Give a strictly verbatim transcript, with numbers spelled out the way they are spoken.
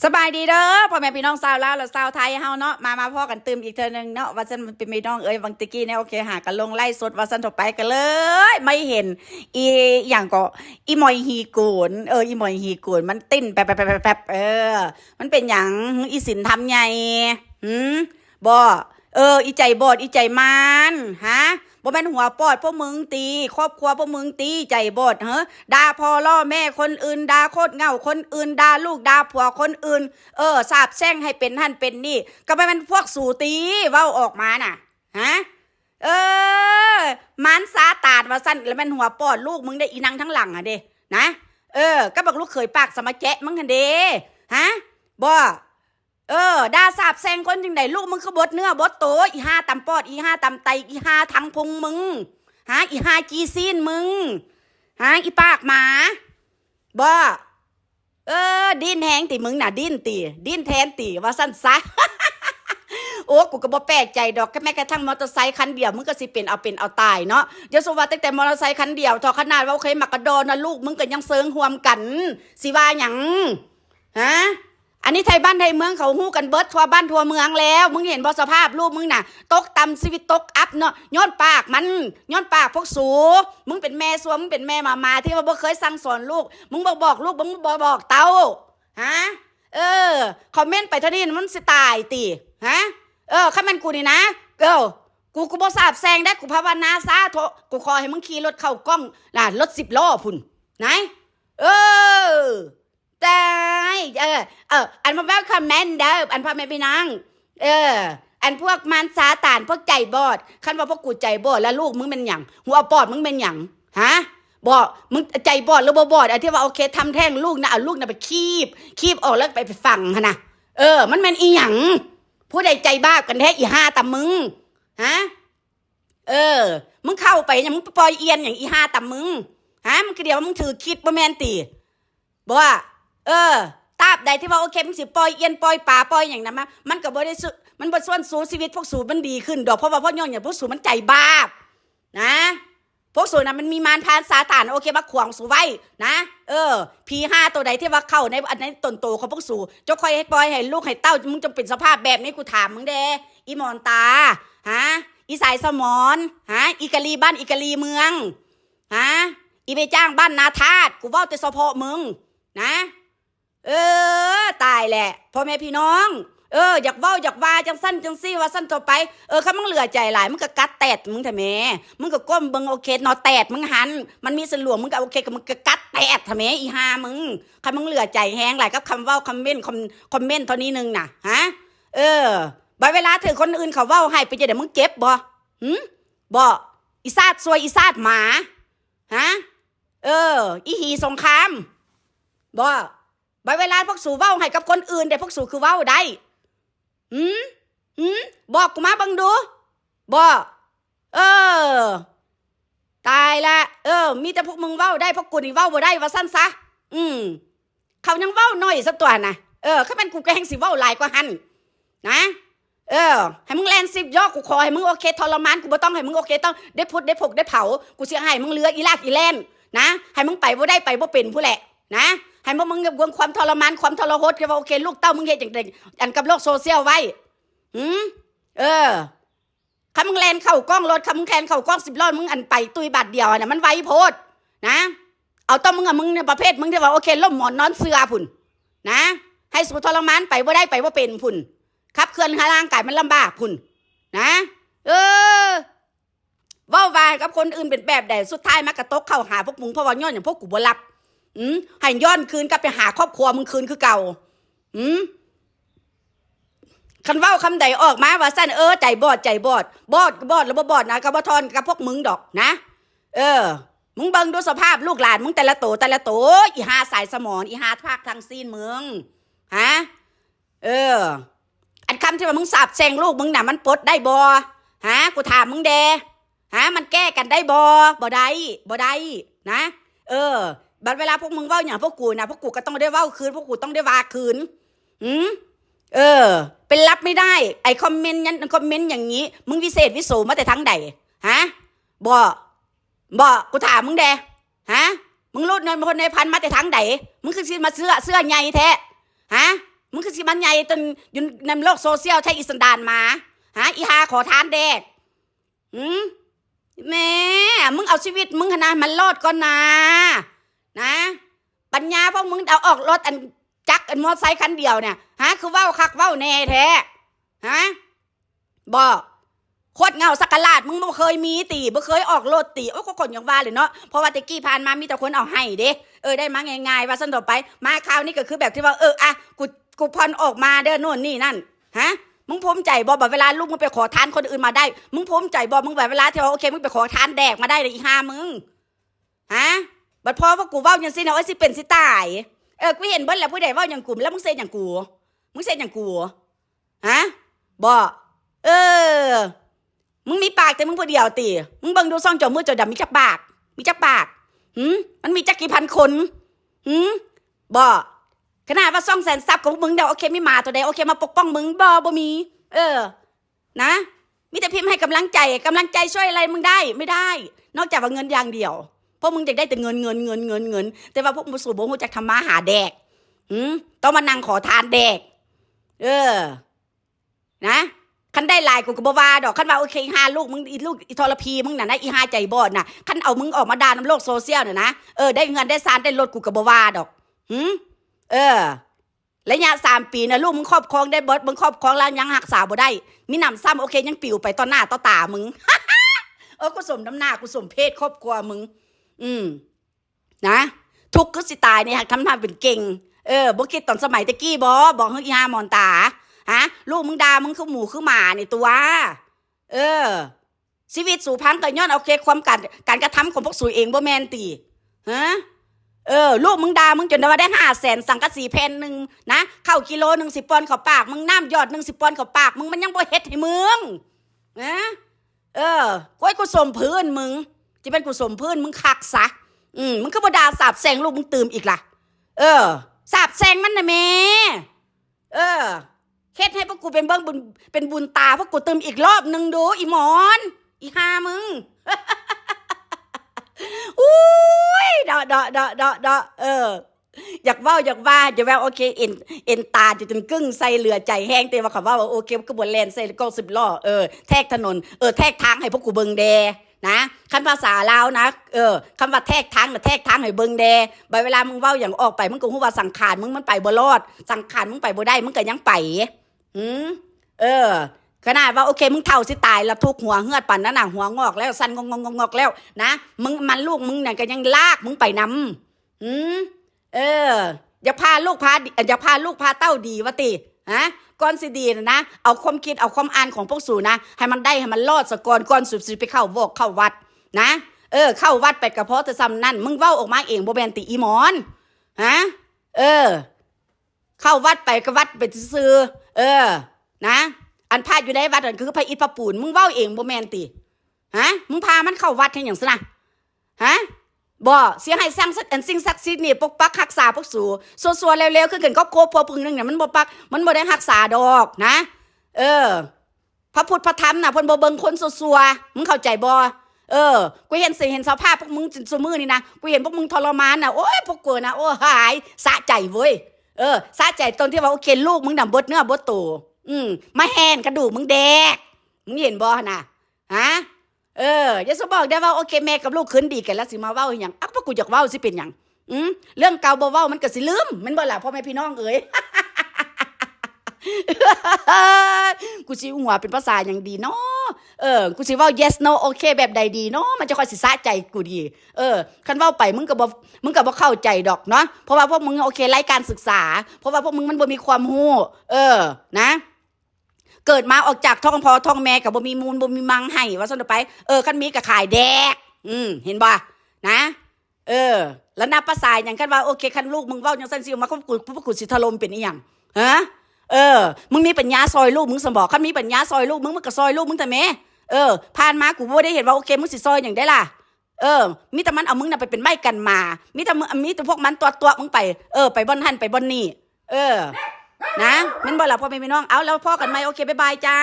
สบายดีเด้อ พ่อแม่พี่น้องชาวลาวและชาวไทยเฮาเนาะ มา มาพ้อกันตื่มอีกเทื่อหนึ่งเนาะ ว่าซั่น เป็นพี่น้องเอ้ย บางตะกี้เนี่ย โอเค หากันลงไลฟ์สด ว่าซั่น ต่อไปก็เลย ไม่เห็น อีหยังก็ อีหมอยฮีโกน เออ อีหมอยฮีโกน มันเต้นแป๊บๆๆๆ เออ มันเป็นหยัง อีสินทำไง หืม บ่ เออ อีใจบอด อีใจมาน ฮะ บ่แม่นหัวปอดพวกมึงติ ครอบครัวพวกมึงติ ใจบอด เฮ้อ ด่าพ่อล่อแม่คนอื่น ด่าโคตรเหง้าคนอื่น ด่าลูกด่าผัวคนอื่น เออ สาปแช่งให้เป็นหั่นเป็นนี่ ก็บ่แม่นพวกสูติ เว้าออกมาน่ะ ฮะ เออ มารซาตานว่าซั่น แล้วแม่นหัวปอดลูกมึงได้อีนางทั้งหลังหั่นเด้ นะ เออ ก็บักลูกเขยปากสะมาแจ๊ะมึงหั่นเด้ ฮะ บ่ เออ ด่าสาปแช่งคนจั่งใด ลูกมึงคือบดเนื้อบดโต อีห่าตำปอด อีห่าตำไต อีห่าทั้งพุงมึง ฮะ อีห่าขี้ซี้นมึง ฮะ อีปากหมา บ่ เออ ดิ้นแฮงติมึงน่ะ ดิ้นติ ดิ้นแทนติ ว่าซั่นซะ โอ้ กูก็บ่แปลกใจดอก แม้กระทั่งมอเตอร์ไซค์คันเดียว มึงก็สิเป็นเอาเป็นเอาตายเนาะ อย่าสมว่าตั้งแต่มอเตอร์ไซค์คันเดียว เถาะ ขนาดว่าเคยมักกะดอนะ ลูกมึงก็ยังเซิงฮวมกัน สิว่าหยัง ฮะ อันนี้ไทบ้านไทเมืองเขาฮู้กันเบิดทั่วบ้านทั่วเมืองแล้ว มึงเห็นบ่สภาพลูกมึงน่ะ ตกต่ำชีวิตตกอับเนาะ ย้อนปากมัน ย้อนปากพวกสู มึงเป็นแม่ซัว มึงเป็นแม่หมาๆ ที่ว่าบ่เคยสั่งสอนลูก มึงบ่บอกลูก มึงบ่บอกเต้า ฮะ เออ คอมเมนต์ไปเท่านี้มันสิตายติ ฮะ เออ คันแม่นกูนี่นะ เออ กู กูบ่สาปแช่งได้ กูภาวนาสาธุ กูขอให้มึงขี่รถเข้ากล้องน่ะ รถสิบล้อพุ้น ไหน เออ ตาย เออ เออ อันมาเว้าคอมเมนต์เด้อ อันพ่อแม่พี่น้อง เออ อันพวกมารซาตาน พวกใจบอด คันว่าพวกกูใจบอด แล้วลูกมึงเป็นหยัง หัวปอดมึงเป็นหยัง ฮะ บ่ มึงใจบอดหรือบ่บอด อันที่ว่าโอเค ทำแท้งลูกนะ เอาลูกน่ะไปคีบ คีบออกแล้วไป ไปฝังหั่นน่ะ เออ มันแม่นอีหยัง ผู้ใดใจบาปกันแท้ อีห่าตำมึง ฮะ เออ มึงเข้าไปหยัง มึงไปปล่อยเอียนหยัง อีห่าตำมึง ฮะ มึงคือเดียวว่ามึงถือคริสต์บ่แม่นติ บ่ว่า เออ ตราบใดที่ว่าโอเค มึงสิปล่อยเอียนปล่อยปลาปล่อยหยังนะมา มันก็บ่ได้สุ มันบ่ส่วนสูชีวิตพวกสูมันดีขึ้นดอก เพราะว่าพวกย้อนหยัง พวกสูมันใจบาป นะ พวกสูน่ะมันมีมารพรานซาตาน โอเค มาขวางสูไว้นะ เออ ผีห่าตัวใดที่ว่าเข้าใน อันในตนโตของพวกสู เจ้าค่อยให้ปล่อยให้ลูกให้เต้า มึงจงเป็นสภาพแบบนี้ กูถามมึงแด่ อีหมอนตา ฮะ อีสายสมอน ฮะ อีกะลีบ้านอีกะลีเมือง ฮะ อีไปจ้างบ้านนาธาตุ กูเว้าแต่เฉพาะมึง นะ เออ ตายแหละ พ่อแม่พี่น้อง เออ อยากเว้าอยากว่าจังซั่นจังซี่ ว่าซั่นต่อไป เออ คันมึงเหลือใจหลาย มึงก็กัดแตดมึงแท้แหม มึงก็ก้มเบิ่งโอเค หนอแตดมึงหัน มันมีส่วนหลวง มึงก็โอเค ก็มึงก็กัดแตดแท้แหม อีห่ามึง คันมึงเหลือใจแฮงหลายกับคำเว้า คอมเมนต์ คอม คอมเมนต์เท่านี้นึงน่ะ ฮะ เออ บัดเวลาถือคนอื่นเขาเว้าให้ เป็นจั่งใด มึงเจ็บบ่ หึ บ่ อีซาดซวย อีซาดหมา ฮะ เออ อีหีสงคราม บ่ บัดเวลาพวกสูเว้าให้กับคนอื่นเด้ พวกสูคือเว้าได้ หืม หืม บอกกูมาเบิ่งดู บ่ เออ ตายละ เออ มีแต่พวกมึงเว้าได้ พวกกูนี่เว้าบ่ได้ ว่าซั่นซะ อืม เขายังเว้าน้อยซะตั๊วนะ เออ คันแม่นกูก็แฮ่งสิเว้าหลายกว่าหั่น นะ เออ ให้มึงแล่นสิบล้อ กูขอให้มึงโอเค ทรมาน กูบ่ต้องให้มึงโอเค ต้องได้พุดได้ผกได้เผา กูสิให้มึงเหลืออีลากอีแล่น นะ ให้มึงไปบ่ได้ ไปบ่เป็นพู้นแหละ นะ ให้พวกมึงเบิ่งความทรมาน ความทรหด ที่ว่าโอเค ลูกเต้ามึงเฮ็ดจั่งใด อันกับโลกโซเชียลไว้ หืม เออ คันมึงแล่นเข้ากล้องรถ คันมึงแล่นเข้ากล้องสิบล้อ มึงอันไปตุยบาดเดียวน่ะ มันไวโพด นะ เอาต้องมึงอะ มึงเนี่ยประเภทมึงที่ว่าโอเค ล้มหมอนนอนเสื่อพุ้น นะ ให้สูทรมาน ไปบ่ได้ ไปบ่เป็นพุ้น ขับเคลื่อนร่างกายมันลำบากพุ้น นะ เออ เว้าว่ากับคนอื่นเป็นแบบใด สุดท้ายมากระตกเข้าหาพวกมึง เพราะว่าย้อนหยัง พวกกูบ่รับ อืม ให้ย้อนคืนกลับไปหาครอบครัวมึงคืนคือเก่า อืม คันเว้าคำใดออกมาว่าซั่น เออ ใจบอด ใจบอด บอด บอดหรือบ่บอดนะ ก็บ่ทอนกับพวกมึงดอกนะ เออ มึงเบิ่งดูสภาพลูกหลานมึงแต่ละโต แต่ละโต อีห่าสายสมอน อีห่าภาคทั้งสิ้นมึง ฮะ เออ อันคำที่ว่ามึงสาปแช่งลูกมึงน่ะ มันปลดได้บ่ ฮะ กูถามมึงแด่ ฮะ มันแก้กันได้บ่ บ่ได้ บ่ได้ นะ เออ บัดเวลาพวกมึงเว้าหยังพวกกูนะ พวกกูก็ต้องได้เว้าคืน พวกกูต้องได้ว่าคืน อืม เออ เป็นรับไม่ได้ ไอ้คอมเมนต์นั้น คอมเมนต์อย่างนี้ มึงวิเศษวิโสมาแต่ทางใด ฮะ บ่ บ่ กูถามมึงแด่ ฮะ มึงรูดเงินคนในพันมาแต่ทางใด มึงคือสิมาเสื้อ เสื้อใหญ่แท้ ฮะ ที่มันใหญ่จนอยู่ในโลกโซเชียล ใช่อีสันดานหมา ฮะ อีห่าขอทานแดก หืม แหม มึงเอาชีวิตมึงหั้นนะ มันรอดก่อนนะ นะ ปัญญาพวกมึงเอาออกรถอันจักรอันมอไซค์คันเดียวเนี่ย ฮะ คือเว้าคักเว้าแน่แท้ ฮะ บ่ โคตรเหงาสักกะหลาด มึงบ่เคยมีติ บ่เคยออกรถติ โอ้ย ก็คนยังว่าเลยเนาะ เพราะว่าแต่กี้ผ่านมามีแต่คนเอาให้เด้ เออ ได้มาง่ายๆ ว่าซั่นต่อไป มาคราวนี้ก็คือแบบที่ว่า เออ อ่ะ กู กูผ่อนออกมาเด้อ โน่นนี่นั่น ฮะ มึงภูมิใจบ่ บัดเวลาลูกมึงไปขอทานคนอื่นมาได้ มึงภูมิใจบ่ มึงบัดเวลาที่ว่า โอเค มึงไปขอทานแดกมาได้เลย อีห่ามึง ฮะ บัดพอพวกกูเว้าจังซี่นะ โอ้ย สิเป็นสิตาย เออ กูเห็นเบิดแล้ว ผู้ใดเว้าหยังกู แล้วมึงเซ็นหยังกู มึงเซ็นหยังกู ฮะ บ่ เออ มึงมีปากแต่มึงผู้เดียวติ มึงเบิ่งดูซ่องเจ้ามือเจ้าดำมีจักปาก มีจักปาก หืม มันมีจักกี่พันคน หืม บ่ ขนาดว่าซ่องแสนซับของมึงเนี่ย โอเค มีหมาตัวใด โอเค มาปกป้องมึง บ่ บ่มี เออ นะ มีแต่พิมพ์ให้กำลังใจ กำลังใจช่วยอะไรมึงได้ ไม่ได้ นอกจากว่าเงินอย่างเดียว เพราะมึงอยากได้แต่เงิน เงิน เงิน เงิน เงิน แต่ว่าพวกมึงสูบบ่ฮู้จักทำมาหาแดก หืม ต้องมานั่งขอทานแดก เออ นะ คันได้หลายกูก็บ่ว่าดอก คันว่าโอเค อีห่าลูกมึง อีลูก อีทรพีมึงน่ะนะ อีห่าใจบอดน่ะ คันเอามึงออกมาด่านำโลกโซเชียลน่ะนะ เออ ได้เฮือนได้ซานได้รถกูก็บ่ว่าดอก หืม เออ ระยะสามปีนะ ลูกมึงครอบครองได้เบิด มึงครอบครองแล้วยังรักษาบ่ได้ มีหนำซ้ำ โอเค ยังปิวไปต่อหน้าต่อตามึง เออ กูสมน้ำหน้า กูสมเพศครอบครัวมึง อืม นะ ทุกข์คือสิตายนี่ หักทำท่าเป็นเก่ง เออ บ่คิดตอนสมัยตะกี้บ่ บอกเฮ้ย อีห่ามอนตา ฮะ ลูกมึงด่ามึงคือหมูคือหมานี่ตัว เออ ชีวิตสูพังก็ย้อน โอเค ความการ การกระทำของพวกสูเองบ่แม่นติ ฮะ เออ ลูกมึงด่ามึงจนได้ว่าได้ห้าแสน สังกะสีแผ่นหนึ่งนะ ข้าวกิโลหนึ่งสิปอนเข้าปากมึง น้ำหยอดหนึ่งสิปอนเข้าปากมึง มันยังบ่เฮ็ดให้มึง นะ เออ โอ้ย กูสมพื้นมึง จะเป็นกูสมพื้นมึงคักซะ อืม มึงคือบ่ด่าสาปแช่งลูกมึงตื่มอีกล่ะ เออ สาปแช่งมันนะแม่ เออ เฮ็ดให้พวกกูเป็นเบิ่งบุญ เป็นบุญตาพวกกูตื่มอีกรอบหนึ่งดู อีหมอน อีห่ามึง อุ้ย เดาะ เดาะ เดาะ เดาะ เดาะ เออ อยากเว้า อยากว่า อย่าแวว โอเค เอ็น เอ็นตาจะจนกึ่งใส่เหลือใจแฮง แต่ว่าเขาว่า โอเค ก็บ่แล่นใส่กล้องสิบล้อ เออ แทกถนน เออ แทกทางให้พวกกูเบิ่งแด่ นะ คันภาษาลาวนะ เออ คำว่าแทกทางนะ แทกทางให้เบิ่งแด่ บัดเวลามึงเว้าหยังออกไป มึงก็ฮู้ว่าสังขารมึงมันไปบ่รอด สังขารมึงไปบ่ได้ มึงก็ยังไป หืม เออ ขนาดว่า โอเค มึงเฒ่าสิตายแล้ว ทุกหัวเหือดปานนั้นน่ะ หัวงอกแล้ว สั้นงอกๆๆๆแล้วนะ มึง มันลูกมึงเนี่ยก็ยังลากมึงไปนำ หืม เออ อย่าพาลูกพาดี อย่าพาลูกพาเต้าดีว่าติ ฮะ ก่อนสิดีน่ะนะ เอาความคิด เอาความอ่านของพวกสูนะ ให้มันได้ ให้มันรอดซะก่อน ก่อนสูสิไปเข้าวอกเข้าวัดนะ เออ เข้าวัดไปก็พอแต่ส่ำนั้น มึงเว้าออกมาเองบ่แม่นติ อีหมอน ฮะ เออ เข้าวัดไปก็วัดไปซื่อๆ เออ นะ อันพระอยู่ในวัดนั่นคือพระอิฐพระปูน มึงเว้าเองบ่แม่นติ ฮะ มึงพามันเข้าวัดเฮ็ดหยังซะนะ ฮะ บ่ เสียให้สร้างสักอันสิ่งศักดิ์สิทธิ์นี่ปกปักรักษาพวกสู ซัวๆ เร็วๆ คือกันครอบครัวพวกมึงนึงเนี่ย มันบ่ปัก มันบ่ได้รักษาดอกนะ เออ พระพุทธพระธรรมน่ะ เพิ่นบ่เบิ่งคนซัวๆ มึงเข้าใจบ่ เออ กูเห็นสิ เห็นสภาพพวกมึงจนซุมื้อนี่นะ กูเห็นพวกมึงทรมานน่ะ โอ้ย พวกกูน่ะ โอ้หาย สะใจเว้ย เออ สะใจตอนที่ว่า โอเค ลูกมึงน่ะเบิดเนื้อเบิดตัว อืม มาแห่นกระดูกมึงแดก มึงเห็นบ่หั่นน่ะ ฮะ เออ อย่าสบอกได้ว่า โอเค แม่กับลูกคืนดีกันแล้วสิมาเว้าอีหยัง อ่ะ พวกกูอยากเว้าสิเป็นหยัง อืม เรื่องเก่าบ่เว้ามันก็สิลืม แม่นบ่ล่ะ พ่อแม่พี่น้องเอ๋ย กูสิหัวเป็นภาษาหยังดีเนาะ เออ กูสิเว้า yes no okay แบบใดดีเนาะ มันจะค่อยสิสะใจกูดี เออ คันเว้าไปมึงก็บ่ มึงก็บ่เข้าใจดอกเนาะ เพราะว่าพวกมึง โอเค ไร้การศึกษา เพราะว่าพวกมึงมันบ่มีความรู้ เออ นะ เกิดมาออกจากท้องพ่อท้องแม่ก็บ่มีมูลบ่มีมังให้ ว่าซั่นไป เออ คันมีก็ขายแดก อืม เห็นบ่ นะ เออ แล้วนับภาษาหยัง คันว่า โอเค คันลูกมึงเว้าจังซั่นสิ มาคบกู พวกกูสิถล่มเป็นอีหยัง ฮะ เออ มึงมีปัญญาซอยลูกมึงสมบ่ คันมีปัญญาซอยลูกมึง มึงก็ซอยลูกมึงแต่แม่ เออ ผ่านมากูบ่ได้เห็นว่า โอเค มึงสิซอยหยังได้ล่ะ เออ มีแต่มันเอามึงน่ะไปเป็นไม้กันหมา มีแต่มึง มีแต่พวกมันตัวตัวมึงไป เออ ไปบ่อนหั่นไปบ่อนนี่ เออ นะ แม่นบ่ล่ะพ่อแม่พี่น้อง เอา แล้วพ้อกันใหม่ โอเค บ๊ายบายจ้า